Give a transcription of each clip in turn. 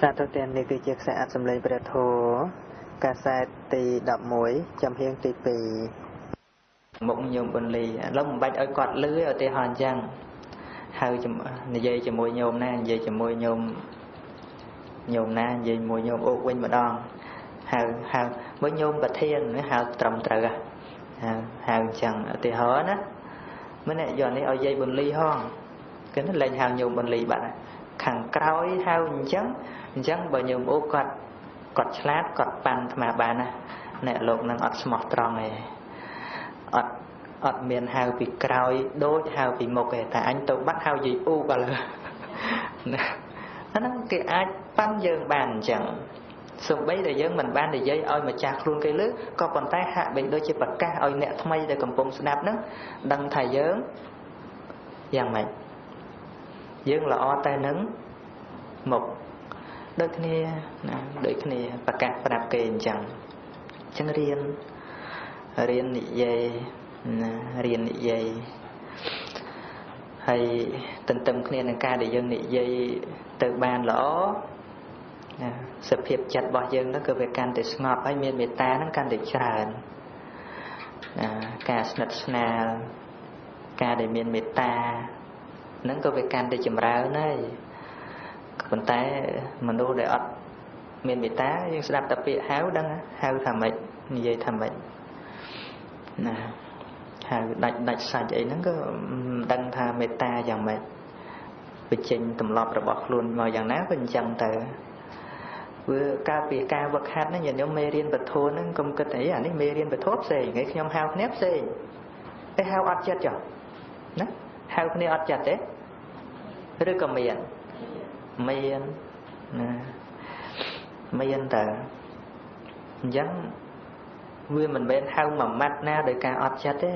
សាធុទាំងនេះគឺជាខ្សែអត្ថសម្លេងព្រះធម៌កាសែតទី11ចំហៀងទី2មុខញោមប៊ុនលីឥឡូវមិនបាច់ឲ្យគាត់លឺឧទាហរណ៍អញ្ចឹងហៅនិយាយជាមួយញោមណានិយាយជាមួយញោមញោមណានិយាយមួយញោមអូកវិញម្ដងហៅហៅមួយញោមប្រធានហៅត្រឹមត្រូវហៅហៅអញ្ចឹងឧទាហរណ៍ណាម្នាក់យកនេះឲ្យយាយប៊ុនលីហងគេលែងហៅញោមប៊ុនលីបាត់ខាងក្រោយហៅអញ្ចឹងអញ្ចឹងបើញោមអូគាត់គាត់ឆ្លាតគាត់ប៉ាន់អាត្មាបានណាអ្នកលោកនឹងអត់ស្មោះត្រង់ទេអត់អត់មានហៅពីក្រោយដូចហៅពីមុខទេតែអញទៅបាត់ហៅយាយអ៊ូក៏លើណាអាហ្នឹងគេអាចប៉ាន់យើងបានអញ្ចឹងសូម្បីតែយើងមិនបាននិយាយឲ្យម្ចាស់ខ្លួនគេលើក៏ប៉ុន្តែហាក់បីដូចជាប្រកាសឲ្យអ្នកថ្មីដែលកំពុងស្ដាប់ហ្នឹងដឹងថាយើងយ៉ាងម៉េចយើងល្អតែនឹងមុខដូចគ្នាណាដូចគ្នាប្រកាសប្រាប់គេអញ្ចឹងអញ្ចឹងរៀនរៀននិយាយណារៀននិយាយហើយទន្ទឹមគ្នានឹងការដែលយើងនិយាយទៅបានល្អណាសភាពចិត្តរបស់យើងហ្នឹងគឺវាកាន់តែស្ងប់ហើយមានមេត្តាហ្នឹងកាន់តែច្រើនណាការស្និទ្ធស្នាលការដែលមានមេត្តាហ្នឹងក៏វាកាន់តែចម្រើនហើយប៉ុន្តែមនុស្សដែលអត់មានមេត្តាយើងស្ដាប់តែពាក្យហៅដឹងហៅថាម៉េចនិយាយថាម៉េចណាហៅដាច់ដាច់សាច់អីហ្នឹងក៏មិនដឹងថាមេត្តាយ៉ាងម៉េចបញ្ចេញទម្លាប់របស់ខ្លួនមកយ៉ាងណាក៏អញ្ចឹងទៅវាកាលពីការវឹកហាត់ហ្នឹងញាតិញោមមេរៀនពធហ្នឹងកុំគិតអីអានេះមេរៀនពធផ្សេងឯខ្ញុំហៅគ្នាផ្សេងតែហៅអត់ចិត្តចុះណាហៅគ្នាអត់ចិត្តទេឬក៏មានមានណាមានតើអញ្ចឹងវាមិនមែនហៅមួយម៉ាត់ណាដោយការអត់ចិត្តទេ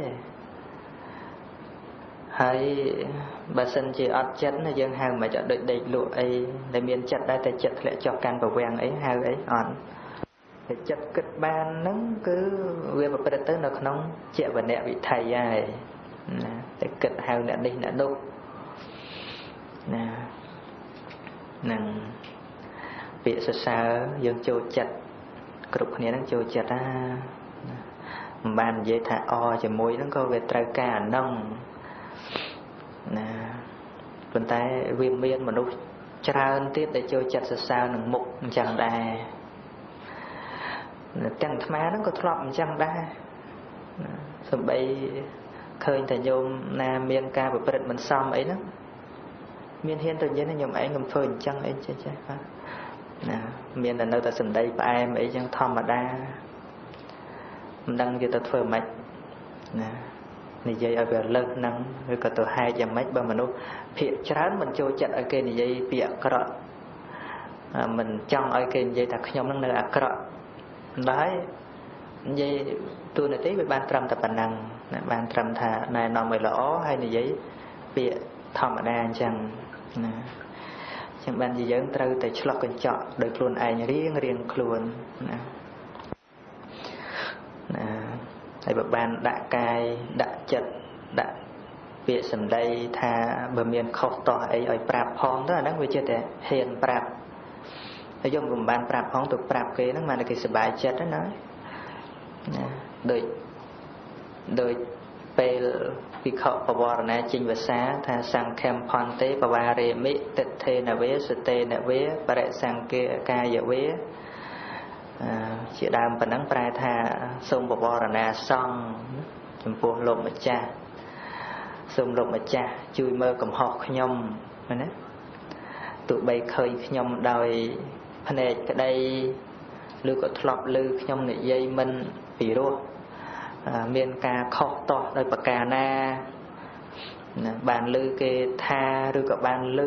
ហើយបើសិនជាអត់ចិត្តណាយើងហៅមិនអត់ដូចដេកលក់អីដែលមានចិត្តដែរតែចិត្តធ្លាក់ចុះកាន់ប្រវាំងអីហៅអីអត់តែចិត្តគិតបានហ្នឹងគឺវាប្រព្រឹត្តទៅនៅក្នុងជាវនៈវិថីហើយណាតែគិតហៅអ្នកនេះអ្នកនោះណានឹងពាក្យសរសើរយើងចូលចិត្តគ្រប់គ្នាហ្នឹងចូលចិត្តណាមិនបាននិយាយថាអជាមួយហ្នឹងក៏វាត្រូវការអាហ្នឹងណាប៉ុន្តែវាមានមនុស្សច្រើនទៀតដែលចូលចិត្តសរសើរនឹងមុខអញ្ចឹងដែរទាំងអាត្មាហ្នឹងក៏ធ្លាប់អញ្ចឹងដែរសំបីឃើញតែញោមណាមានការប្រព្រឹត្តមិនសមអីហ្នឹងមានហ៊ានទៅនិយាយណាញោមឯងកុំធ្វើអញ្ចឹងអីចេះចេះបាទណាមានតែនៅតែសម្ដីផ្អែមអីចឹងធម្មតាមិនដឹងគេទៅធ្វើម៉េចណានិយាយឲ្យវាលើសហ្នឹងឬក៏ទៅហែកយ៉ាងម៉េចបើមនុស្សភាកច្រើនមិនចូលចិត្តឲ្យគេនិយាយពាក្យអាក្រក់មិនចង់ឲ្យគេនិយាយថាខ្ញុំហ្នឹងនៅអាក្រក់ម្ល៉េះនិយាយទូនាទីវាបានត្រឹមតែប៉ុណ្ណឹងណាបានត្រឹមថាណែនាំឲ្យល្អហើយនិយាយពាក្យធម្មតាអញ្ចឹងណាចឹងបានជាយើងត្រូវតែឆ្លោះកញ្ចក់ដោយខ្លួនឯងរៀងរៀងខ្លួនណាណាហើយបើបានដាក់កាយដាក់ចិត្តដាក់ពាក្យសម្ដីថាបើមានខុសតោះអីឲ្យប្រាប់ផងទៅអាហ្នឹងវាចេះតែហ៊ានប្រាប់ហើយយើងមិនបានប្រាប់ផងទៅប្រាប់គេហ្នឹងបានតែគេសប្បាយចិត្តណាណាដូចដូចពេលភិក្ខុបវរណាចេញវសាថាសង្ឃំផន្ទេបវារេមិទិដ្ឋេនវេសតេនវេបរិសង្គាកាយវេជាដើមប៉ុណ្ណឹងប្រែថាសូមបវរណាសង្ឃចំពោះលោកម្ចាស់សូមលោកម្ចាស់ជួយមើលកំហុសខ្ញុំណាទោះបីឃើញខ្ញុំដោយភ្នែកក្តីឬក៏ធ្លាប់ឮខ្ញុំនិយាយមិនពីរោះមានការខុសតោះដោយប្រការណាណាបានឮគេថាឬក៏បានឮ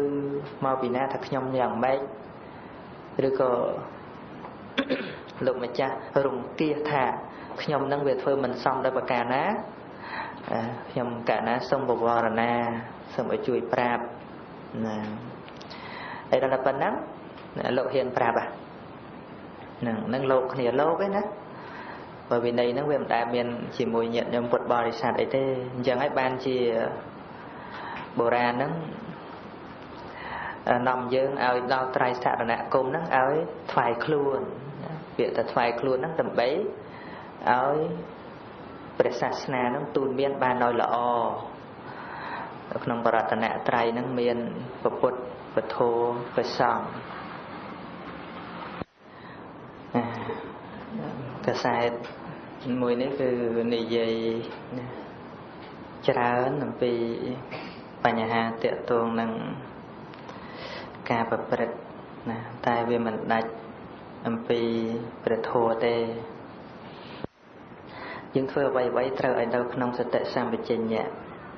មកពីណាថាខ្ញុំយ៉ាងម៉េចឬក៏លោកម្ចាស់រង្គៀសថាខ្ញុំនឹងវាធ្វើមិនសមដោយប្រការណាខ្ញុំកាលណាសូមបវរណាសូមឲ្យជួយប្រាប់ណាហើយដល់តែប៉ុណ្ណឹងលោកហ៊ានប្រាប់ហ្នឹងនឹងលោកគ្នាលោកឯណាបើវិន័យហ្នឹងវាមិនដែលមានជាមួយញាតិញោមពុទ្ធបរិស័ទអីទេអញ្ចឹងហើយបានជាបុរាណហ្នឹង នាំយើងឲ្យដល់ត្រៃសរណគមហ្នឹងឲ្យថ្វាយខ្លួនពាក្យថាថ្វាយខ្លួនហ្នឹងដើម្បីឲ្យព្រះសាសនាហ្នឹងទូនមានបានឲ្យល្អក្នុងបរតនត្រ័យហ្នឹងមានព្រះពុទ្ធព្រះធម៌ព្រះសង្ឃកាសែតមួយនេះគឺនិយាយច្រើនអំពីបញ្ហាទាក់ទងនឹងការប្រព្រឹត្តណាតែវាមិនដាច់អំពីព្រះធម៌ទេយើងធ្វើអ្វីៗត្រូវឲ្យនៅក្នុងសតិសម្បជញ្ញៈ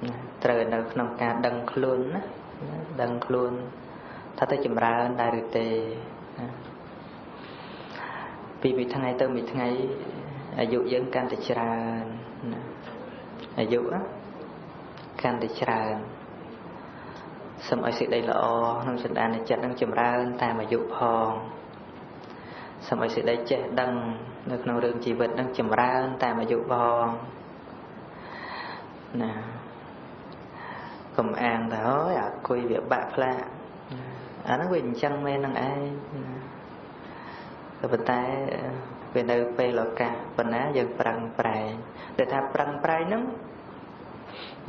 ណាត្រូវឲ្យនៅក្នុងការដឹងខ្លួនណាដឹងខ្លួនថាទៅចម្រើនដែរឬទេណាពីមួយថ្ងៃទៅមួយថ្ងៃអាយុយើងកាន់តែច្រើនណាអាយុកាន់តែច្រើនសូមឲ្យសេចក្តីល្អក្នុងសន្តានចិត្តនឹងចម្រើនតាមអាយុផងសូមឲ្យសេចក្តីចេះដឹងនៅក្នុងរឿងជីវិតនឹងចម្រើនតាមអាយុផងណាកុំអាងថាអូយអាគុយវាបាក់ផ្លាកអាហ្នឹងវាអញ្ចឹងមែននឹងឯងក៏ប៉ុន្តែវានៅពេលឱកាសប៉ុណ្ណាយើងប្រឹងប្រែងដែលថាប្រឹងប្រែងហ្នឹង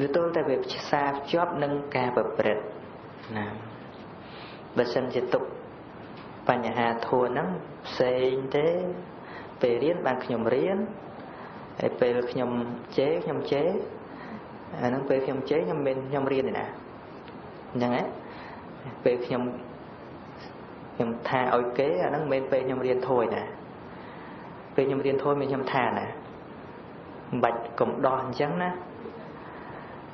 វាទល់តែវាផ្សារភ្ជាប់នឹងការប្រព្រឹត្តណាបើសិនជាទុកបញ្ហាធัวហ្នឹងផ្សេងទេពេលរៀនបានខ្ញុំរៀនហើយពេលខ្ញុំជេរខ្ញុំជេរអាហ្នឹងពេលខ្ញុំជេរខ្ញុំមានខ្ញុំរៀនឯណាអញ្ចឹងហ៎ពេលខ្ញុំថាឲ្យគេអាហ្នឹងមិនមែនពេលខ្ញុំរៀនធัวឯណាពេលខ្ញុំរៀនធัวមានខ្ញុំថាណាមិនបាច់កុំដោះអញ្ចឹងណា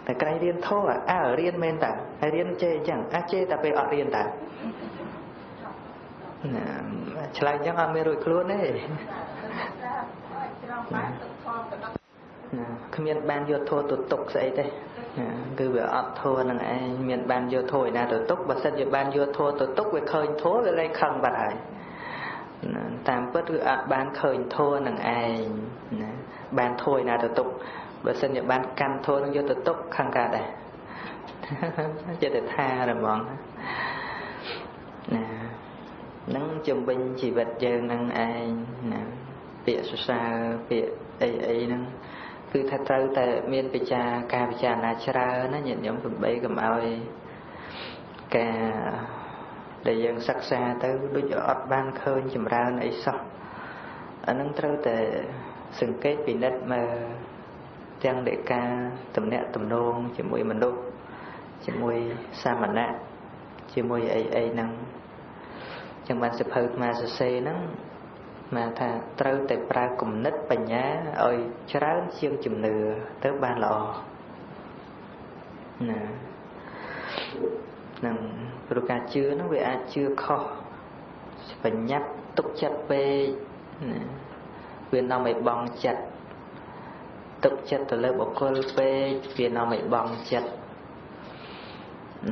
តែក្រែងរៀនធម៌អើរៀនមែនតើហើយរៀនជេរអញ្ចឹងអាជេរតែពេលអត់រៀនតើណាឆ្លើយអញ្ចឹងអត់មានរួចខ្លួនទេណាគ្មានបានយកធម៌ទៅទុកស្អីទេណាគឺវាអត់ធម៌នឹងឯងមានបានយកធម៌ឯណាទៅទុកបើសិនជាបានយកធម៌ទៅទុកវាឃើញធម៌វាលែងខឹងបាត់ហើយតាមពិតគឺអត់បានឃើញធម៌នឹងឯងណាបានធម៌ឯណាទៅទុកបើសិនជាបានកាន់ធម៌នឹងយកទៅទុកខឹងកើតដែរចិត្តតែថាហ្មងណានឹងជំវិញជីវិតយើងនឹងឯងណាពាក្យសរសើរពាក្យអីអីហ្នឹងគឺថាត្រូវតែមានពិចារការពិចារណាច្រើនណាញាតិញោមដើម្បីកុំឲ្យការដែលយើងសិក្សាទៅដូចអត់បានឃើញចម្រើនអីសោះអានឹងត្រូវតែសង្កេតពិនិត្យមើលទាំងនៃការតំណាក់តំណងជាមួយមនុស្សជាមួយសាមណៈជាមួយអីអីហ្នឹងចឹងបានសភៅអាត្មាសរសេរហ្នឹងមកថាត្រូវតែប្រើគំនិតបញ្ញាឲ្យច្រើនជាងជំនឿទៅបានល្អណានឹងព្រោះការជឿហ្នឹងវាអាចជឿខុសបញ្ញត្តិទុកចិត្តពេកណាវានាំឲ្យបង់ចិត្តទុកចិត្តទៅលើបុគ្គលពេកវានាំឲ្យបង់ចិត្ត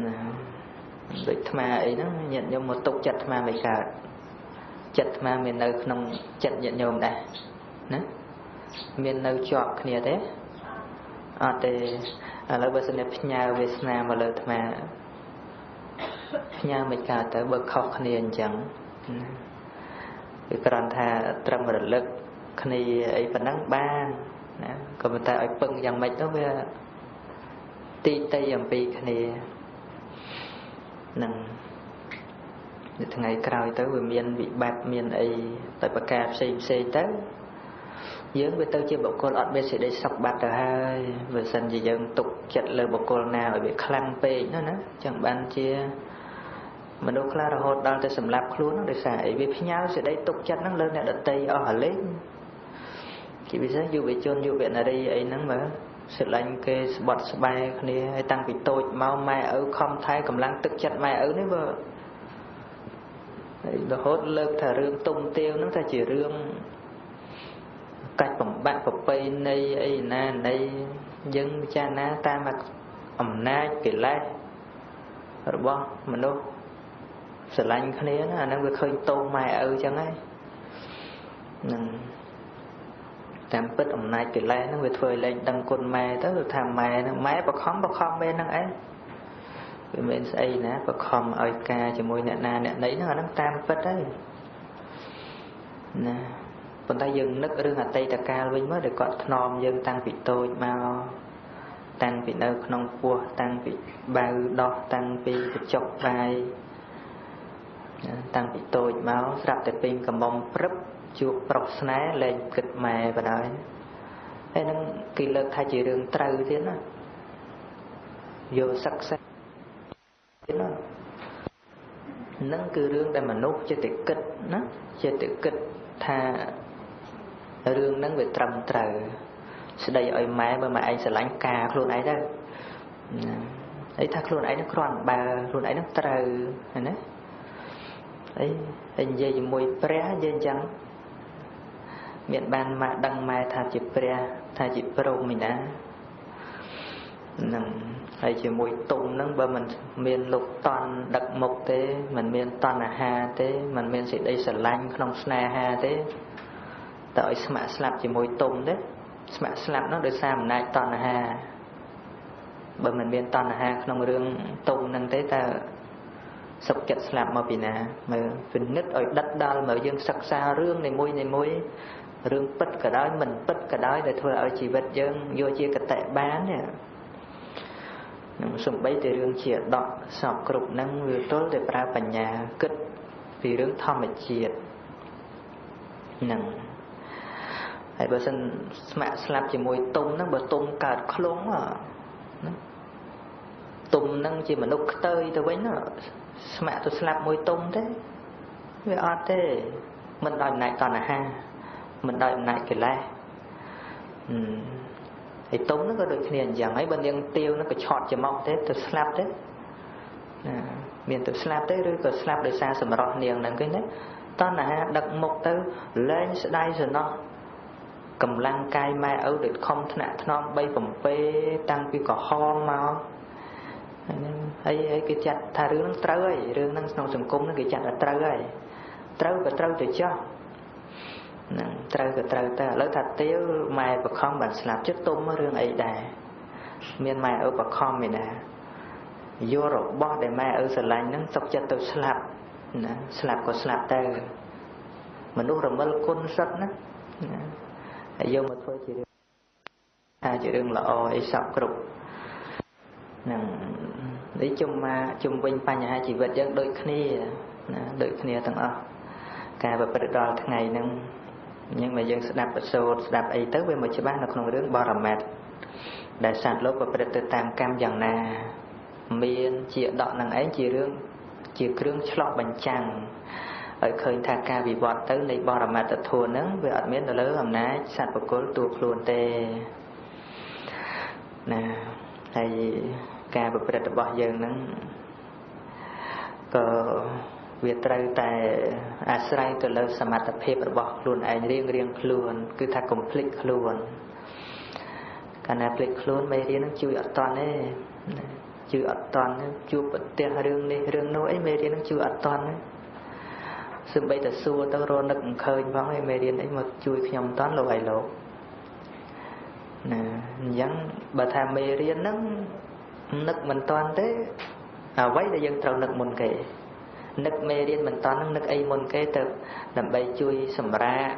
ណាដូចអាត្មាអីហ្នឹងញាតិញោមមកទុកចិត្តអាត្មាមិនកើតចិត្តអាត្មាមាននៅក្នុងចិត្តញាតិញោមដែរណាមាននៅជាប់គ្នាទេអត់ទេឥឡូវបើសិនជាផ្ញើវាសនាមកលើអាត្មាផ្ញើមិនកើតទៅបើខុសគ្នាអញ្ចឹងណាគឺគ្រាន់ថាត្រឹមរលឹកគ្នាអីប៉ុណ្ណឹងបានណាក៏ប៉ុន្តែឲ្យពឹងយ៉ាងម៉េចទៅវាទីតីអំពីគ្នានឹងនៅថ្ងៃក្រោយទៅវាមានវិបត្តិមានអីតែប្រការផ្សេងផ្សេងទៅយើងវាទៅជាបុគ្គលអត់មានសេចក្តីសុខបាត់ទៅហើយបើសិនជាយើងទុកចិត្តលើបុគ្គលណាឲ្យវាខ្លាំងពេកនោះណាចឹងបានជាមនុស្សខ្លះរហូតដល់ទៅសម្លាប់ខ្លួននោះដោយសារអីវាផ្ញើសេចក្តីទុកចិត្តហ្នឹងលើអ្នកដទៃអស់រលេងជាពិសេសយុវជនយុវនារីអីហ្នឹងមើលស្រឡាញ់គេស្បត់ស្បែគ្នាហើយតាំងពីតូចមកម៉ែឪខំថែកម្លាំងទឹកចិត្តម៉ែឪនេះបើរហូតលើកថារឿងទុំទាវហ្នឹងថាជារឿងកាច់បំបាក់ប្រពៃណីអីណាណីយើងពិចារណាតាមអំណាចកិលេសរបស់មនុស្សស្រឡាញ់គ្នាណាអាហ្នឹងវាឃើញតោម៉ែឪចឹងហើយនឹងតាមពិតអំណាចកិលេសហ្នឹងវាធ្វើឲ្យលែងដឹងគុណម៉ែទៅថាម៉ែហ្នឹងម៉ែបខំបខំមែនហ្នឹងឯង វាមិនស្អីណាបខំឲ្យការជាមួយអ្នកណាអ្នកណីហ្នឹងអាហ្នឹងតាមពិតហើយណាប៉ុន្តែយើងនឹករឿងអតីតកាលវិញមកដែលគាត់ថ្នមយើងតាំងពីតូចមកតាំងពីនៅក្នុងពោះតាំងពីបៅដោះតាំងពីកញ្ចុកបាយតាំងពីតូចមកស្រាប់តែពេញកំមុំព្រឹបជួបប្រុសស្នេហ៍លែងគិតម៉ែបណ្ដោយហើយនឹងគេលើកថាជារឿងត្រូវទៀតណាយកសិក្សាទៀតណានឹងគឺរឿងដែលមនុស្សចិត្តតែគិតណាចិត្តតែគិតថារឿងហ្នឹងវាត្រឹមត្រូវស្ដីឲ្យម៉ែបើម៉ែឯងស្រឡាញ់ការខ្លួនឯងទៅណាអីថាខ្លួនឯងហ្នឹងគ្រាន់បើខ្លួនឯងហ្នឹងត្រូវណាអីហើយនិយាយជាមួយព្រះនិយាយអញ្ចឹងមានបានម៉ាក់ដឹងម៉ែថាជាព្រះថាជាព្រហ្មឯណាហ្នឹងហើយជាមួយទុំហ្នឹងបើមិនមានលោកតន់ដឹកមុខទេមិនមានតណ្ហាទេមិនមានសេចក្តីស្រឡាញ់ក្នុងស្នេហាទេតើឲ្យស្ម័គ្រស្លាប់ជាមួយទុំទេស្ម័គ្រស្លាប់នោះដោយសារអំណាចតណ្ហាបើមិនមានតណ្ហាក្នុងរឿងទុំហ្នឹងទេតើសុខចិត្តស្លាប់មកពីណាមើលពិនិត្យឲ្យដិតដល់មើលយើងសិក្សារឿងនីមួយនីមួយរឿងពិតក៏ដោយមិនពិតក៏ដោយដែលធ្វើឲ្យជីវិតយើងយកជាកតិបាននេះនឹងសំបីតែរឿងជាដកសពគ្រប់ហ្នឹងវាទល់តែប្រើបញ្ញាគិតពីរឿងធម្មជាតិហ្នឹងហើយបើសិនស្ម័គ្រស្លាប់ជាមួយទុំហ្នឹងបើទុំកើតឃ្លុងណាទុំហ្នឹងជាមនុស្សខ្ទើយទៅវិញណាស្ម័គ្រទៅស្លាប់មួយទុំទេវាអត់ទេមិនដោយអំណាចតណ្ហាមិនដោយអំណាចកិលេសហើយទុំហ្នឹងក៏ដូចគ្នាអញ្ចឹងហើយបើនាងទាវហ្នឹងក៏ឆត់ច្រមុះទេទៅស្លាប់ទេណាមានទៅស្លាប់ទេឬក៏ស្លាប់ដោយសារសម្រស់នាងហ្នឹងគេណាតណ្ហាដឹកមុខទៅលែងស្ដាយសំណោះកម្លាំងកាយម៉ែឪដូចខំថ្នាក់ថ្នម3បំពេតាំងពីក្រហមមកហើយហើយគេចាត់ថារឿងហ្នឹងត្រូវហើយរឿងហ្នឹងក្នុងសង្គមហ្នឹងគេចាត់ថាត្រូវហើយត្រូវក៏ត្រូវទៅចោះហ្នឹងត្រូវក៏ត្រូវទៅឥឡូវថាទាវម៉ែបខំបានស្លាប់ចិត្តទុំរឿងអីដែរមានម៉ែឪបខំឯណាយករបស់ដែលម៉ែឪស្រឡាញ់ហ្នឹងសុខចិត្តទៅស្លាប់ណាស្លាប់ក៏ស្លាប់ទៅមនុស្សរមិលគុណសិតណាហើយយកមកធ្វើជារឿងថាជារឿងល្អអីសពគ្រប់ហ្នឹងនេះជុំមកជុំវិញបញ្ហាជីវិតយើងដូចគ្នាណាដូចគ្នាទាំងអស់ការប្រព្រឹត្តដល់ថ្ងៃហ្នឹងយើងមកយើងស្ដាប់ប្រសូតស្ដាប់អីទៅវាមកច្បាស់នៅក្នុងរឿងបរមត្តដែលសត្វលោកប្រព្រឹត្តទៅតាមកម្មយ៉ាងណាមានជាដកនឹងឯងជារឿងជាគ្រឿងឆ្លុះបញ្ចាំងឲ្យឃើញថាការវិវត្តទៅនៃបរមត្តធម៌ហ្នឹងវាអត់មានទៅលើអំណាចសត្វបុគ្គលតួខ្លួនទេណាហើយការប្រព្រឹត្តរបស់យើងហ្នឹងក៏វាត្រូវតែអាស្រ័យទៅលើសមត្ថភាពរបស់ខ្លួនឯងរៀងរៀងខ្លួនគឺថាកុំភ្លេចខ្លួនកាលណាភ្លេចខ្លួនមេរៀនហ្នឹងជួយអត់តន់ទេជួយអត់តន់ជួបប្រទះរឿងនេះរឿងនោះអីមេរៀនហ្នឹងជួយអត់តន់ទេសូម្បីតែសួរទៅរនឹកមិនឃើញផងឯមេរៀនអីមកជួយខ្ញុំតន់លោកឯលោកណាអញ្ចឹងបើថាមេរៀនហ្នឹងនឹកមិនតន់ទេអ្វីដែលយើងត្រូវនឹកមុនគេនឹកមេរៀនមិនតន់ហ្នឹងនឹកអីមុនគេទៅដើម្បីជួយសម្រាក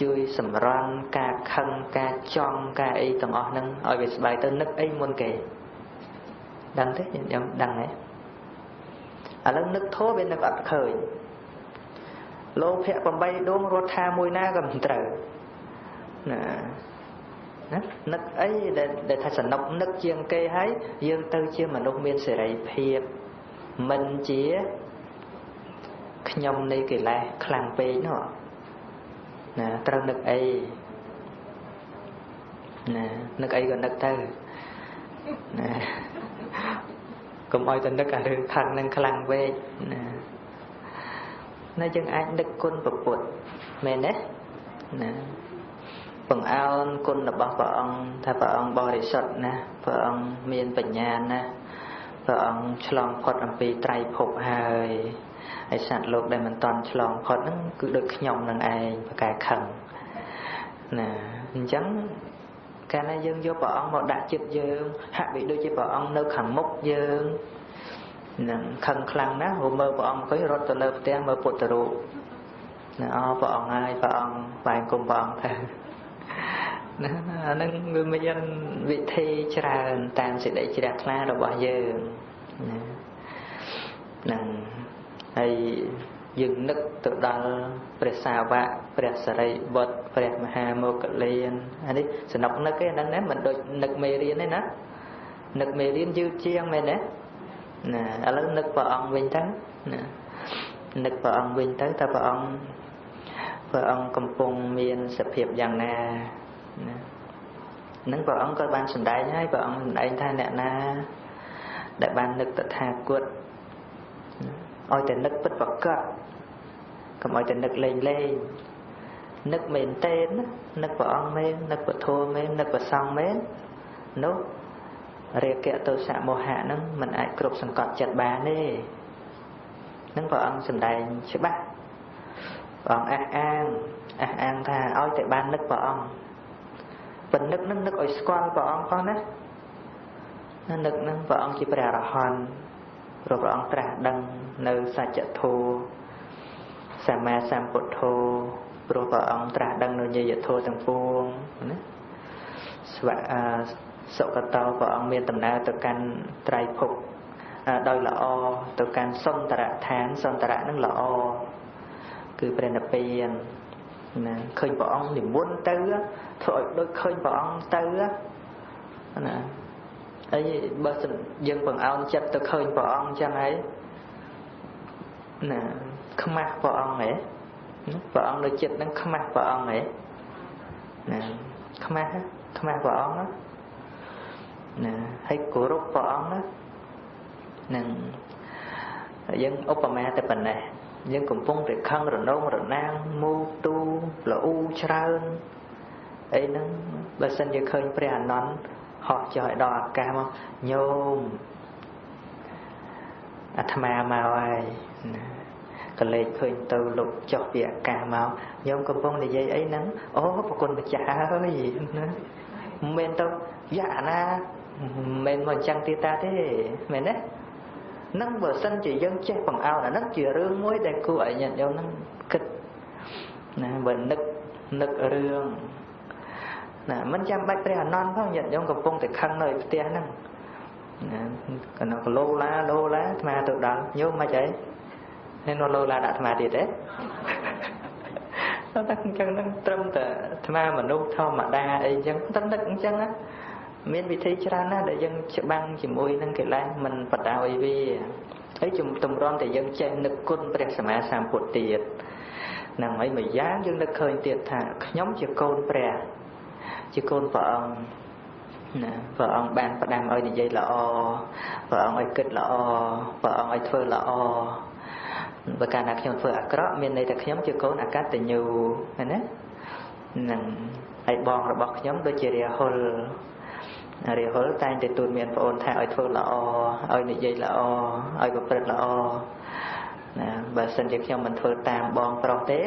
ជួយសម្រន់ការខឹងការចង់ការអីទាំងអស់ហ្នឹងឲ្យវាស្បែកទៅនឹកអីមុនគេដឹងទេខ្ញុំដឹងហ៎ឥឡូវនឹកធោះវានឹកអត់ឃើញលោភៈ8ដួងរត់ថាមួយណាក៏មិនត្រូវណាណានឹកអីដែលថាសនុកនឹកជាងគេហើយយើងទៅជាមនុស្សមានសេរីភាពមិនជាខ្ញុំនៃកិលេសខ្លាំងពេកនោះណាត្រូវនឹកអីណានឹកអីក៏នឹកទៅណាកុំឲ្យតែនឹកអារឿងខឹងនឹងខ្លាំងពេកណាណាយើងអាចនឹកគុណព្រះពុទ្ធមែនទេណាបង្អោនគុណរបស់ព្រះអង្គថាព្រះអង្គបរិសុទ្ធណាព្រះអង្គមានបញ្ញាណាព្រះអង្គឆ្លងផុតអំពីត្រៃភពហើយហើយសត្វលោកដែលមិនតន់ឆ្លងផុតហ្នឹងគឺដូចខ្ញុំនឹងឯងប្រកែខឹងណាអញ្ចឹងកាលណាយើងយកព្រះអង្គមកដាក់ចិត្តយើងហាក់បីដូចជាព្រះអង្គនៅខាងមុខយើង នឹងខឹងខ្លាំងណាស់មើលព្រះអង្គឃើញរត់ទៅលើផ្ទះមើលពុទ្ធរូបណាអព្រះអង្គហើយព្រះអង្គបែងគុំព្រះអង្គទៅណាអានឹងវាមានវិធីច្រើនតាមសេចក្តីជ្រះថ្លារបស់យើងណានឹងហើយយើងនឹកទៅដល់ព្រះសាវកព្រះសារីបុត្រព្រះមហាមោគលានអានេះសំណុកនឹកឯហ្នឹងណាមិនដូចនឹកមេរៀនទេណានឹកមេរៀនយឺតជាងមែនទេណាឥឡូវនឹកព្រះអង្គវិញទៅណានឹកព្រះអង្គវិញទៅតើព្រះអង្គកំពុងមានសភាពយ៉ាងណាណានឹងព្រះអង្គក៏បានសម្ដែងហើយព្រះអង្គសម្ដែងថាអ្នកណាដែលបាននឹកតថាគតឲ្យតែនឹកពិតប្រាកដកុំឲ្យតែនឹកលេងលេងនឹកមែនទេណានឹកព្រះអង្គមែននឹកពធមែននឹកព្រះសង្ឃមែននោះរាគៈទោសៈមោហៈហ្នឹងមិនអាចគ្រប់សង្កត់ចិត្តបានទេនឹងព្រះអង្គសម្ដែងច្បាស់ព្រះអង្គអះអាងថាឲ្យតែបាននឹកព្រះអង្គប៉ុន្តែនឹកនឹងនឹកឲ្យស្គាល់ព្រះអង្គផងណានឹកនឹងព្រះអង្គជាព្រះអរហន្តព្រោះព្រះអង្គត្រាស់ដឹងនៅសច្ចធម៌សម្មាសម្ពុទ្ធោព្រោះព្រះអង្គត្រាស់ដឹងនៅញាយធម៌ទាំងពួងណាស្វសុគតោព្រះអង្គមានដំណើរទៅកាន់ត្រៃភពដោយល្អទៅកាន់សុន្តរឋានសុន្តរៈនឹងល្អគឺព្រះនិព្វានណាឃើញព្រះអង្គនិមន្តទៅធ្វើឲ្យដូចឃើញព្រះអង្គទៅណាហើយបើយើងបង្អោនចិត្តទៅឃើញព្រះអង្គអញ្ចឹងហើយណាខ្មាស់ព្រះអង្គហ៎ព្រះអង្គនៅចិត្តនឹងខ្មាស់ព្រះអង្គហ៎ណាខ្មាស់ព្រះអង្គណាហើយគោរពព្រះអង្គណានឹងយើងឧបមាតែប៉ុណ្ណេះយើងកំពុងតែខឹងរនោងរណាងមូទូលអ៊ូច្រើនអីហ្នឹងបើសិនជាឃើញព្រះអានន្ទហោះចុះឲ្យដល់អាកាសមកញោមអាត្មាមកហើយណាក៏លេចឃើញទៅលុបចុះពីអាកាសមកញោមកំពុងនិយាយអីហ្នឹងអូប្រគុណម្ចាស់ហើយណាមិនមែនទៅយ៉ាណាមិនមែនមកអញ្ចឹងទៀតតាទេមែនទេនឹងបើសិនជាយើងចេះបង្អោនអាហ្នឹងជារឿងមួយដែលគួរឲ្យញាតិញោមហ្នឹងគិតណាបើនឹករឿងណាមិនចាំបាច់ព្រះអានន្ទផងញាតិញោមកំពុងតែខឹងនៅផ្ទះហ្នឹងណាកណ្ដោឡូឡាឡូឡាអាត្មាទៅដល់ញោមមិនអីហើយនៅឡូឡាដាក់អាត្មាទៀតទេតែអញ្ចឹងហ្នឹងត្រឹមតែអាត្មាមនុស្សធម្មតាអីអញ្ចឹងត្រឹមនឹកអញ្ចឹងណាមានវិធីច្រើនណាស់ដែលយើងច្បាំងជាមួយនឹងកិលេសមិនបដ ாய் វាហើយជំទម្រាំតែយើងចេះនឹកគុណព្រះសម្មាសម្ពុទ្ធទៀតហ្នឹងហើយមួយយ៉ាងយើងនឹកឃើញទៀតថាខ្ញុំជាកូនព្រះជាកូនព្រះអង្គណាព្រះអង្គបានផ្ដាំឲ្យនិយាយល្អព្រះអង្គឲ្យគិតល្អព្រះអង្គឲ្យធ្វើល្អបើកាលណាខ្ញុំធ្វើអាក្រក់មានន័យថាខ្ញុំជាកូនអកតញ្ញូឃើញទេហ្នឹងហើយបងរបស់ខ្ញុំដូចជារាហុលរាហុលតែងតែទូនមានប្អូនថាឲ្យធ្វើល្អឲ្យនិយាយល្អឲ្យប្រព្រឹត្តល្អណាបើសិនជាខ្ញុំមិនធ្វើតាមបងប្រុសទេ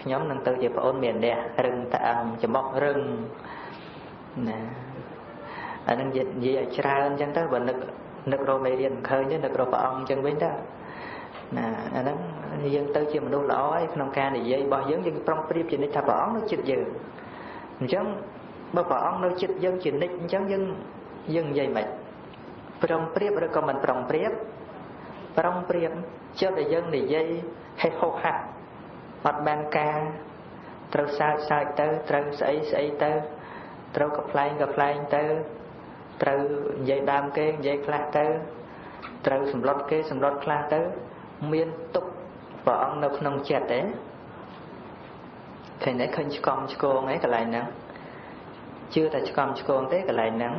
ខ្ញុំនឹងទៅជាប្អូនមានអ្នករឹងតាអឹងច្មុះរឹងណាអានឹងនិយាយឲ្យច្រើនអញ្ចឹងទៅបើនឹករកមេរៀនមិនឃើញទេនឹករកព្រះអង្គអញ្ចឹងវិញទៅណាអាហ្នឹងយើងទៅជាមនុស្សល្អហើយក្នុងការនិយាយរបស់យើងយើងប្រុងប្រៀបជានិច្ចថាព្រះអង្គនៅចិត្តយើងអញ្ចឹងបើព្រះអង្គនៅចិត្តយើងជានិច្ចអញ្ចឹងយើងនិយាយមិនប្រុងប្រៀបឬក៏មិនប្រុងប្រៀបប្រុងប្រៀបចិត្តដែលយើងនិយាយហេះហោហាក់អត់បានការត្រូវសើចសើចទៅត្រូវស្អីស្អីទៅត្រូវកំ pl ែងកំ pl ែងទៅត្រូវនិយាយដើមគេនិយាយខ្លះទៅត្រូវសម្លុតគេសម្លុតខ្លះទៅមានទុកព្រះអង្គនៅក្នុងចិត្តទេឃើញទេឃើញឆ្កំឆ្គងឯកន្លែងហ្នឹងជឿតែឆ្កំឆ្គងទេកន្លែងហ្នឹង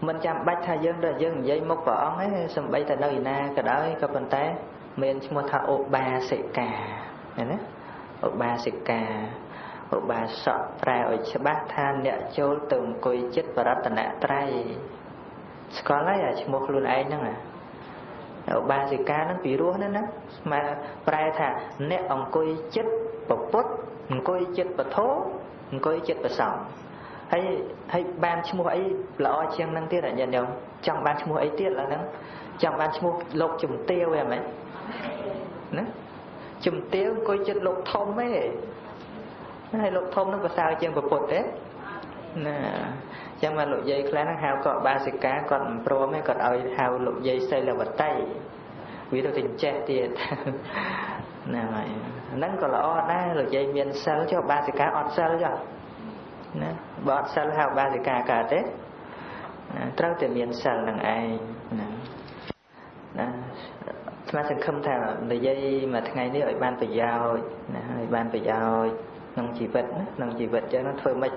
មិនចាំបាច់ថាយើងដល់យើងនិយាយមុខព្រះអង្គទេសំបីតែនៅឯណាក៏ដោយក៏ប៉ុន្តែមានឈ្មោះថាឧបាសិកាឃើញទេឧបាសិកាឧបាសកប្រែឲ្យច្បាស់ថាអ្នកចូលទៅអង្គុយចិត្តបរតនត្រ័យស្គាល់ហើយអាឈ្មោះខ្លួនឯងហ្នឹងឧបាសិកាហ្នឹងពីរោះណាស់ណាស្មើប្រែថាអ្នកអង្គុយចិត្តពុទ្ធអង្គុយចិត្តពធអង្គុយចិត្តប្រសង្ឃហើយបានឈ្មោះអីល្អជាងហ្នឹងទៀតញាតិញោមចង់បានឈ្មោះអីទៀតឡើយហ្នឹង ចង់បានឈ្មោះលោកជំទាវហ្នឹងណាជំទាវអង្គុយចិត្តលោកធំទេហើយលោកធំនឹងប្រសើរជាងប្រពុតទេណាចឹងមកលោកយាយខ្លះហ្នឹងហៅគាត់បាសិកាគាត់មិនព្រមទេគាត់ឲ្យហៅលោកយាយសីលវតីវាទៅចេះទៀតណាហើយហ្នឹងក៏ល្អដែរលោកយាយមានសិលចុះបាសិកាអត់សិលចុះណាបើអត់សិលហៅបាសិកាកើតទេត្រូវតែមានសិលនឹងឯងណាណាស្មានសង្ឃឹមថានិយាយមួយថ្ងៃនេះឲ្យបានប្រយោជន៍ណាឲ្យបានប្រយោជន៍ក្នុងជីវិតណាក្នុងជីវិតចឹងធ្វើម៉េច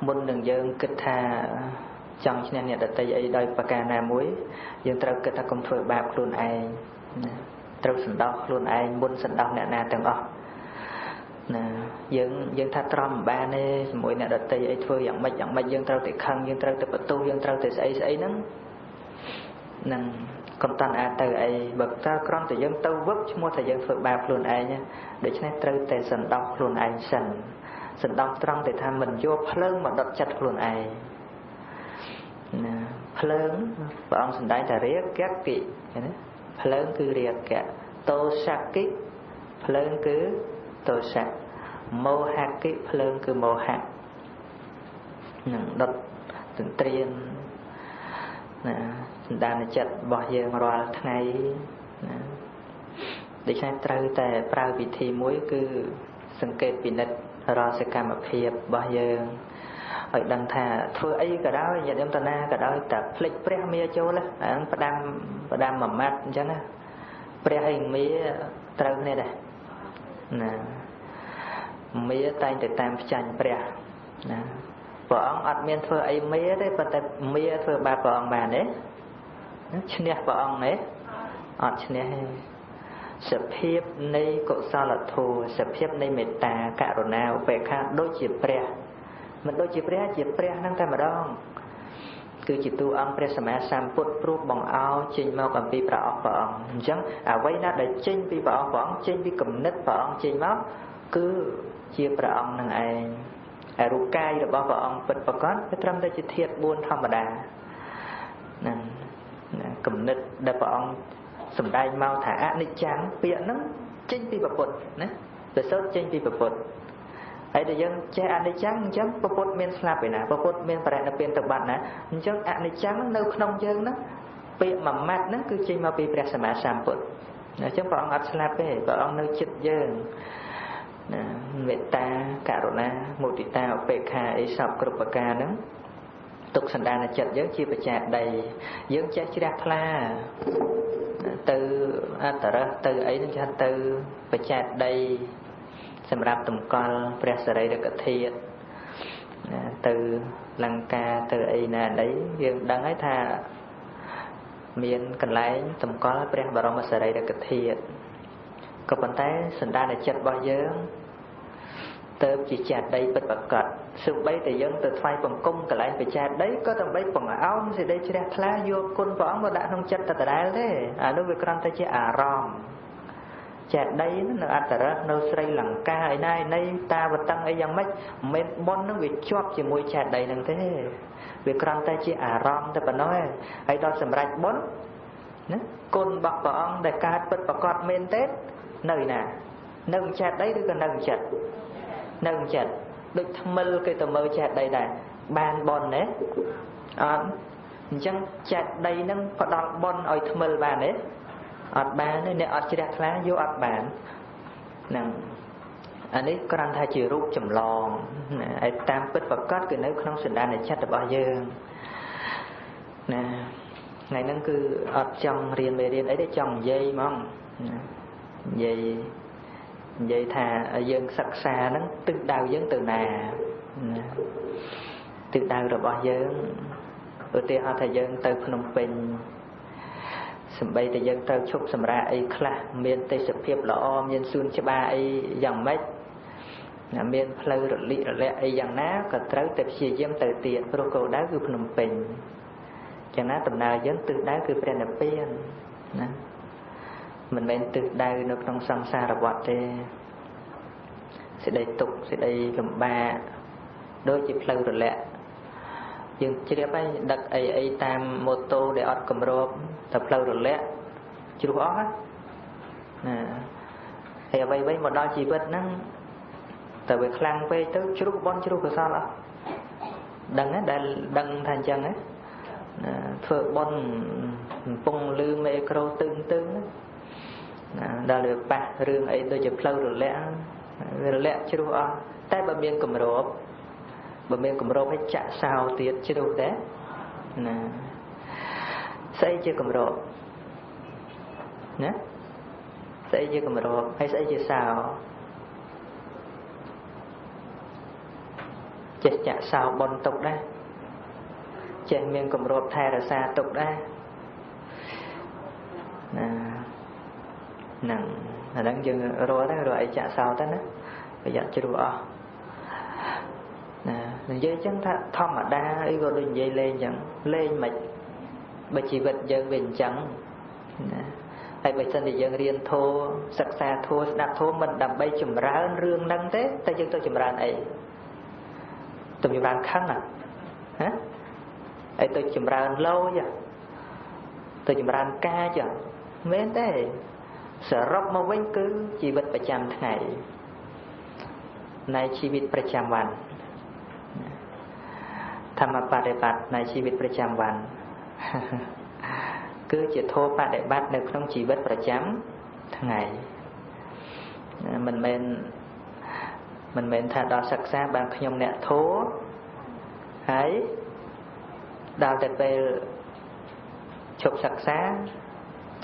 មុននឹងយើងគិតថាចង់ឈ្នះអ្នកដទៃអីដោយប្រការណាមួយយើងត្រូវគិតថាកុំធ្វើបាបខ្លួនឯងណាត្រូវសន្តោសខ្លួនឯងមុនសន្តោសអ្នកណាទាំងអស់ណាយើងថាទ្រាំមិនបានទេជាមួយអ្នកដទៃអីធ្វើយ៉ាងម៉េចយ៉ាងម៉េចយើងត្រូវតែខឹងយើងត្រូវតែបន្ទោសយើងត្រូវតែស្អីស្អីហ្នឹងនឹងកុំតាន់អាចទៅអីបើតើគ្រាន់តែយើងទៅវឹកឈ្មោះថាយើងធ្វើបាបខ្លួនឯងដូច្នេះត្រូវតែសន្តោសខ្លួនឯងសិនសន្តោសត្រង់តែថាមិនយកភ្លើងមកដុតចិត្តខ្លួនឯងណាភ្លើងព្រះអង្គសម្ដែងថារាគៈគិណាភ្លើងគឺរាគៈតោសកិភ្លើងគឺតោសៈមោហកិភ្លើងគឺមោហៈនឹងដុតទន្ទ្រានណាសន្តានចិត្តរបស់យើងរាល់ថ្ងៃណាដូច្នេះត្រូវតែប្រើវិធីមួយគឺសង្កេតពិនិត្យរាល់សកម្មភាពរបស់យើងឲ្យដឹងថាធ្វើអីក៏ដោយញាតិញោមតាណាក៏ដោយតែភ្លេចព្រះមាចូលអាហ្នឹងផ្ដាំមួយម៉ាត់អញ្ចឹងណាព្រះហើយមាត្រូវគ្នាដែរណាមាតែងតែតាមផ្ចាញ់ព្រះណាព្រះអង្គអត់មានធ្វើអីមាទេប៉ុន្តែមាធ្វើបាបព្រះអង្គបានទេឈ្នះព្រះអង្គទេអត់ឈ្នះទេសភាពនៃកុសលធម៌សភាពនៃមេត្តាករុណាឧបេក្ខាដូចជាព្រះមិនដូចជាព្រះជាព្រះហ្នឹងតែម្ដងគឺជាតួអង្គព្រះសម្មាសម្ពុទ្ធព្រោះបង្អោចេញមកអំពីព្រះអង្គព្រះអង្គអញ្ចឹងអ្វីណាដែលចេញពីព្រះអង្គព្រះអង្គចេញពីគំនិតព្រះអង្គចេញមកគឺជាព្រះអង្គនឹងឯងហើយរូបកាយរបស់ព្រះអង្គពិតប្រាកដវាត្រឹមតែជាធាតុ4ធម្មតាហ្នឹងគំនិតដែលព្រះអង្គសម្ដែងមកថាអនិច្ចំពាក្យហ្នឹងចេញពីព្រះពុទ្ធណាប្រសូតចេញពីព្រះពុទ្ធហើយដែលយើងចេះអនិច្ចំអញ្ចឹងព្រះពុទ្ធមានស្លាប់ឯណាព្រះពុទ្ធមានបរិនិព្វានទៅបាត់ណាអញ្ចឹងអនិច្ចំនៅក្នុងយើងហ្នឹងពាក្យមួយម៉ាត់ហ្នឹងគឺចេញមកពីព្រះសម្មាសម្ពុទ្ធអញ្ចឹងព្រះអង្គអត់ស្លាប់ទេព្រះអង្គនៅចិត្តយើងណាមេត្តាករុណាមុទិតាឧបេក្ខាអីសពគ្រប់ប្រការហ្នឹងទុកសន្តានចិត្តយើងជាបច្ចាដីយើងចេះជ្រះថ្លាទៅអត្តរៈទៅអីហ្នឹងគេទៅបច្ចាដីសម្រាប់តម្កល់ព្រះសរីរកធាតុទៅលង្កាទៅអីណាអីយើងដឹងហើយថាមានកន្លែងតម្កល់ព្រះបរមសរីរកធាតុក៏ប៉ុន្តែសន្តានចិត្តរបស់យើងទៅជាចេតិយពិតប្រាកដសូម្បីតែយើងទៅថ្វាយបង្គំកន្លែងបច្ចេតិយក៏ដើម្បីបង្អោនសេចក្តីជ្រះថ្លាយកគុណព្រះអង្គមកដាក់ក្នុងចិត្តតែដដែលទេអានោះវាគ្រាន់តែជាអារម្មណ៍ចេតិយនៅអត្តរៈនៅស្រីលង្កាឯណាឯណីតាវតឹងអីយ៉ាងម៉េចមិនមែនបុណ្យនឹងវាជាប់ជាមួយចេតិយនឹងទេវាគ្រាន់តែជាអារម្មណ៍តែប៉ុណ្ណោះឯងហើយដល់សម្រេចបុណ្យណាគុណរបស់ព្រះអង្គដែលកើតពិតប្រាកដមែនទេនៅឯណានៅចេតិយឬក៏នៅចិត្តនៅចិត្តដូចថ្មិលគេទៅមើលចេតិយដែរបានបុណ្យទេអត់អញ្ចឹងចេតិយនឹងផ្ដល់បុណ្យឲ្យថ្មិលបានទេអត់បានទេអ្នកអត់ជ្រះថ្លាយកអត់បានហ្នឹងអានេះគ្រាន់តែជារូបចម្លងណាហើយតាមពិតប្រាកដគឺនៅក្នុងសន្តានចិត្តរបស់យើងណាថ្ងៃហ្នឹងគឺអត់ចង់រៀនមេរៀនអីទេចង់និយាយហ្មងណានិយាយថាយើងសិក្សាហ្នឹងទិសដៅយើងទៅណាណាទិសដៅរបស់យើងឧទាហរណ៍ថាយើងទៅភ្នំពេញសំបីតែយើងត្រូវឈប់សម្រាកអីខ្លះមានទេសភាពល្អមានសួនច្បារអីយ៉ាងម៉េចណាមានផ្លូវរលិរលាក់អីយ៉ាងណាក៏ត្រូវតែព្យាយាមទៅទៀតព្រោះគោលដៅគឺភ្នំពេញចឹងណាដំណើរយើងទិសដៅគឺព្រះនិព្វានណាមិនមែនទិសដៅនៅក្នុងសង្សារវដ្តទេសេចក្តីទុក្ខសេចក្តីលំបាកដូចជាផ្លូវរលាក់ យើងជ្រាបហើយដឹកអីអីតាមម៉ូតូដែលអត់គម្របតែផ្លូវរលាក់ជ្រុះអស់ណាហើយអ្វីៗមកដល់ជីវិតហ្នឹងតែវាខ្លាំងពេកទៅជ្រុះបនជ្រុះកុសលអស់ដឹងណាដែលដឹងថាអញ្ចឹងណាធ្វើបនកំពុងលឺមេក្រូទឹងទឹងណាដល់វាប៉ះរឿងអីដូចជាផ្លូវរលាក់រលាក់ជ្រុះអស់តែបើមានគម្របបើមានគម្របឲ្យចាក់សោទៀតជ្រុះដែរណាស្អីជាគម្របណាស្អីជាគម្របហើយស្អីជាសោចេះចាក់សោបនទុកដែរចេះមានគម្របថែរក្សាទុកដែរណាហ្នឹងអាហ្នឹងយើងរត់ដែររត់អីចាក់សោទៅណាប្រយ័ត្នជ្រុះអស់ណានិយាយចឹងថាធម្មតាអីក៏ដូចនិយាយលេងចឹងលេងមិនបើជីវិតយើងវាអញ្ចឹងណាហើយបើសិនជាយើងរៀនធម៌សិក្សាធម៌ស្ដាប់ធម៌មិនដើម្បីចម្រើនរឿងហ្នឹងទេតែយើងទៅចម្រើនអីទៅចម្រើនខឹងហ៎ហើយទៅចម្រើនលោចទៅចម្រើនកាចមែនទេសរុបមកវិញគឺជីវិតប្រចាំថ្ងៃនៃជីវិតប្រចាំវ៉ាន់ធម្មបដិបត្តិនៃជីវិតប្រចាំវ៉ាន់គឺជាធម៌បដិបត្តិនៅក្នុងជីវិតប្រចាំថ្ងៃមិនមែនថាដល់សិក្សាបានខ្ញុំអ្នកធម៌ហើយដល់តែពេលឈប់សិក្សា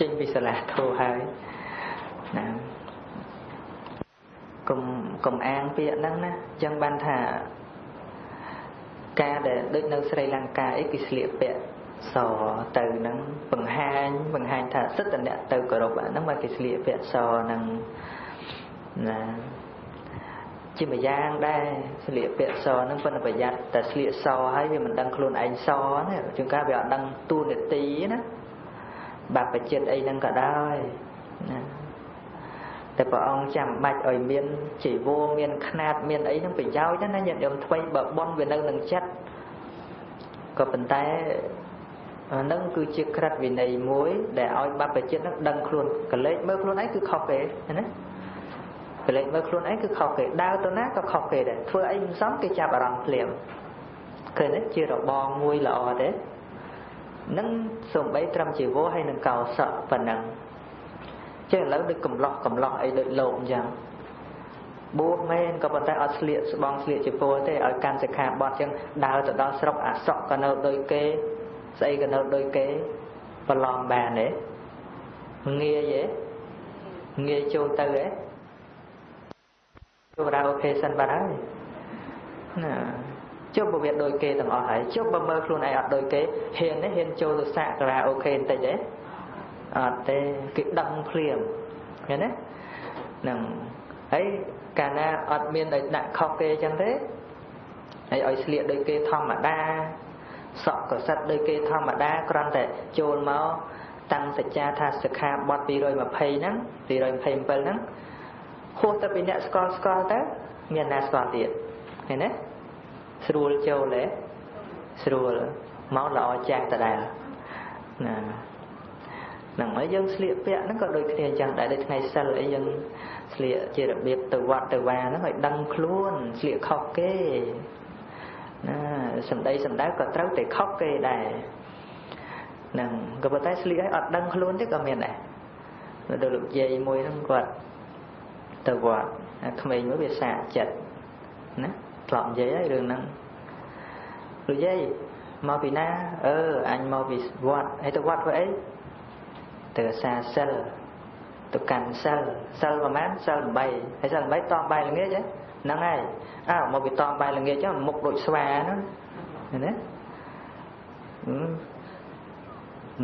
ចេញពីសាលាធម៌ហើយណាកុំអាងពាក្យហ្នឹងណាអញ្ចឹងបានថាការដែលដូចនៅស្រីលង្កាអីគេស្លៀកពាក់សទៅហ្នឹងបង្ហាញថាសិទ្ធិអ្នកទៅគោរពអាហ្នឹងមកគេស្លៀកពាក់សហ្នឹងណាជាម្យ៉ាងដែរស្លៀកពាក់សហ្នឹងប៉ុន្តែប្រយ័ត្នតែស្លៀកសហើយវាមិនដឹងខ្លួនឯងសណាជួនកាលវាអត់ដឹងតួនាទីណាបាបចិត្តអីហ្នឹងក៏ដោយណាតែព្រះអង្គចាំបាច់ឲ្យមានជីវរមានខ្នាតមានអីហ្នឹងប្រយោជន៍ណាញាតិញោមថ្មីបើបន់វានៅនឹងចិត្តក៏ប៉ុន្តែហ្នឹងគឺជាក្រិតវិន័យមួយដែលឲ្យបព្វជិតហ្នឹងដឹងខ្លួនកលេចមើលខ្លួនឯងគឺខុសគេណាកលេចមើលខ្លួនឯងគឺខុសគេដើរទៅណាក៏ខុសគេដែរធ្វើអីមិនសមគេចាប់អារម្មណ៍ភ្លាមឃើញទេជារបងមួយល្អទេនឹងសំបីត្រឹមជីវរហើយនឹងកោសៈប៉ុណ្ណឹងចេះឥឡូវដូចកំឡោះអីដូចលោកអញ្ចឹងបួសមែនក៏ប៉ុន្តែអត់ស្លៀកស្បង់ស្លៀកជាពលទេឲ្យកាន់សិក្ខាបទអញ្ចឹងដើរទៅដល់ស្រុកអាសក់ក៏នៅដូចគេស្អីក៏នៅដូចគេប្រឡងបានទេងាយទេងាយចូលទៅទេចូលរ៉ាអូខេសិនបាត់ហើយណាចុះបើវាដូចគេទាំងអស់ហើយចុះបើមើលខ្លួនឯងអត់ដូចគេហ៊ានទេហ៊ានចូលទៅសាកការ៉ាអូខេបន្តិចទេអត់ទេគេដឹងភ្លាមឃើញទេហ្នឹងហើយកាលណាអត់មានឲ្យដាក់ខុសគេអញ្ចឹងទេហើយឲ្យស្លៀកដូចគេធម្មតាសក់ក៏សិតដូចគេធម្មតាគ្រាន់តែចូលមកតាំងសច្ចាថាសិក្ខាបទ220ហ្នឹង227ហ្នឹងហួសទៅពីអ្នកស្គាល់ទៅមានណាស្គាល់ទៀតឃើញទេស្រួលចូលទេស្រួលមកល្អចាស់ដដែលណាហ្នឹងហើយយើងស្លៀកពាក់ហ្នឹងក៏ដូចគ្នាអញ្ចឹងដែរដូចថ្ងៃសិលអីយើងស្លៀកជារបៀបទៅវត្តទៅវាហ្នឹងឲ្យដឹងខ្លួនស្លៀកខុសគេណាសម្ដីសម្ដៅក៏ត្រូវតែខុសគេដែរហ្នឹងក៏ប៉ុន្តែស្លៀកឲ្យអត់ដឹងខ្លួនទេក៏មានដែរដូចលោកយាយមួយហ្នឹងគាត់ទៅវត្តក្មេងមួយវាសាកចិត្តណាធ្លាប់និយាយហើយរឿងហ្នឹងលោកយាយមកពីណាអញមកពីវត្តហើយទៅវត្តធ្វើអីទៅសាសិលទៅកាន់សិលសិលប្រហែលសិល8ហើយសិល8តមបាយល្ងាចហ្នឹងហើយអើមកពីតមបាយល្ងាចចឹងមុខដូចស្វាហ្នឹងណា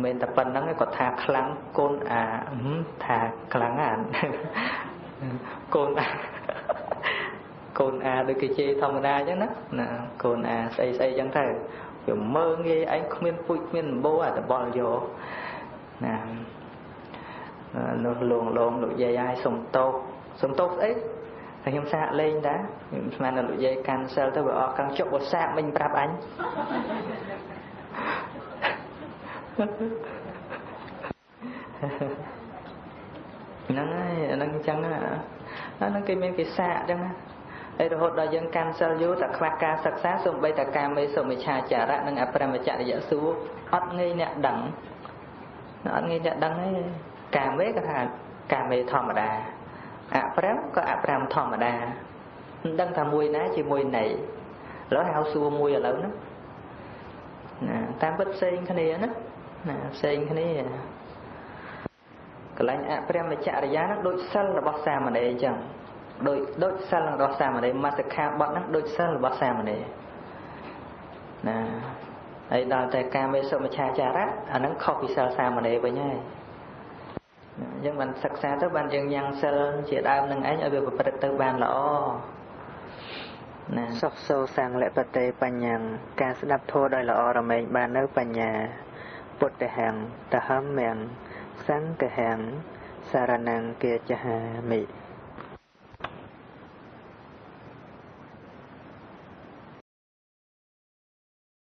មិនតែប៉ុណ្្នឹងឯងគាត់ថាខ្លាំងកូនអាថាខ្លាំងអាកូនអាកូនអាដូចគេជេរធម្មតាអញ្ចឹងណាណាកូនអាស្អីស្អីអញ្ចឹងទៅវាមើងងាយឯងគ្មានពូជគ្មានដំបូលអាតបល់យកណានោះលងលោកយាយឲ្យសុំទោសសុំទោសស្អី ហើយខ្ញុំសាកលេងតា ខ្ញុំស្មានដល់លោកយាយកាន់សិលទៅ វាអស់កង់ជុក វាសាកមិញប្រាប់អញហ្នឹងហើយ អាហ្នឹងអញ្ចឹង អាហ្នឹងគេមានគេសាកអញ្ចឹងណា។ ហើយរហូតដល់យើងកាន់សិលយូរ តែខ្វះការសិក្សា សូម្បីតែការមេសុមិឆាចារៈ និងអព្រមចរិយសួរ អត់ងាយអ្នកដឹង អត់ងាយអ្នកដឹងទេ។ កាមេក៏ថាកាមេធម្មតា អព្រមក៏អព្រមធម្មតា មិនដឹងថាមួយណាជាមួយណី។ ឥឡូវហៅសួរមួយឥឡូវហ្នឹងណា តាមពិតផ្សេងគ្នាណា ណាផ្សេងគ្នា។ កន្លែងអព្រមចរិយាហ្នឹង ដូចសិលរបស់សាមណេរអញ្ចឹង ដូចសិលរបស់សាមណេរ មសិក្ខាបទហ្នឹងដូចសិលរបស់សាមណេរណា ហើយដល់តែការមេសុមច្ឆាចារៈ អាហ្នឹងខុសពីសិលសាមណេរវិញហើយ។ អញ្ចឹងបានសិក្សាទៅ បានយើងញ៉ាំងសិលជាដើមនឹងឯងឲ្យវាប្រព្រឹត្តទៅបានល្អណា។ សុខសូសង្លបតេបញ្ញា ការស្ដាប់ធម៌ដោយល្អរមែងបាននៅបញ្ញា។ ពុទ្ធហੰតហំមំសង្ឃហੰសារណង្គាចហាមិ។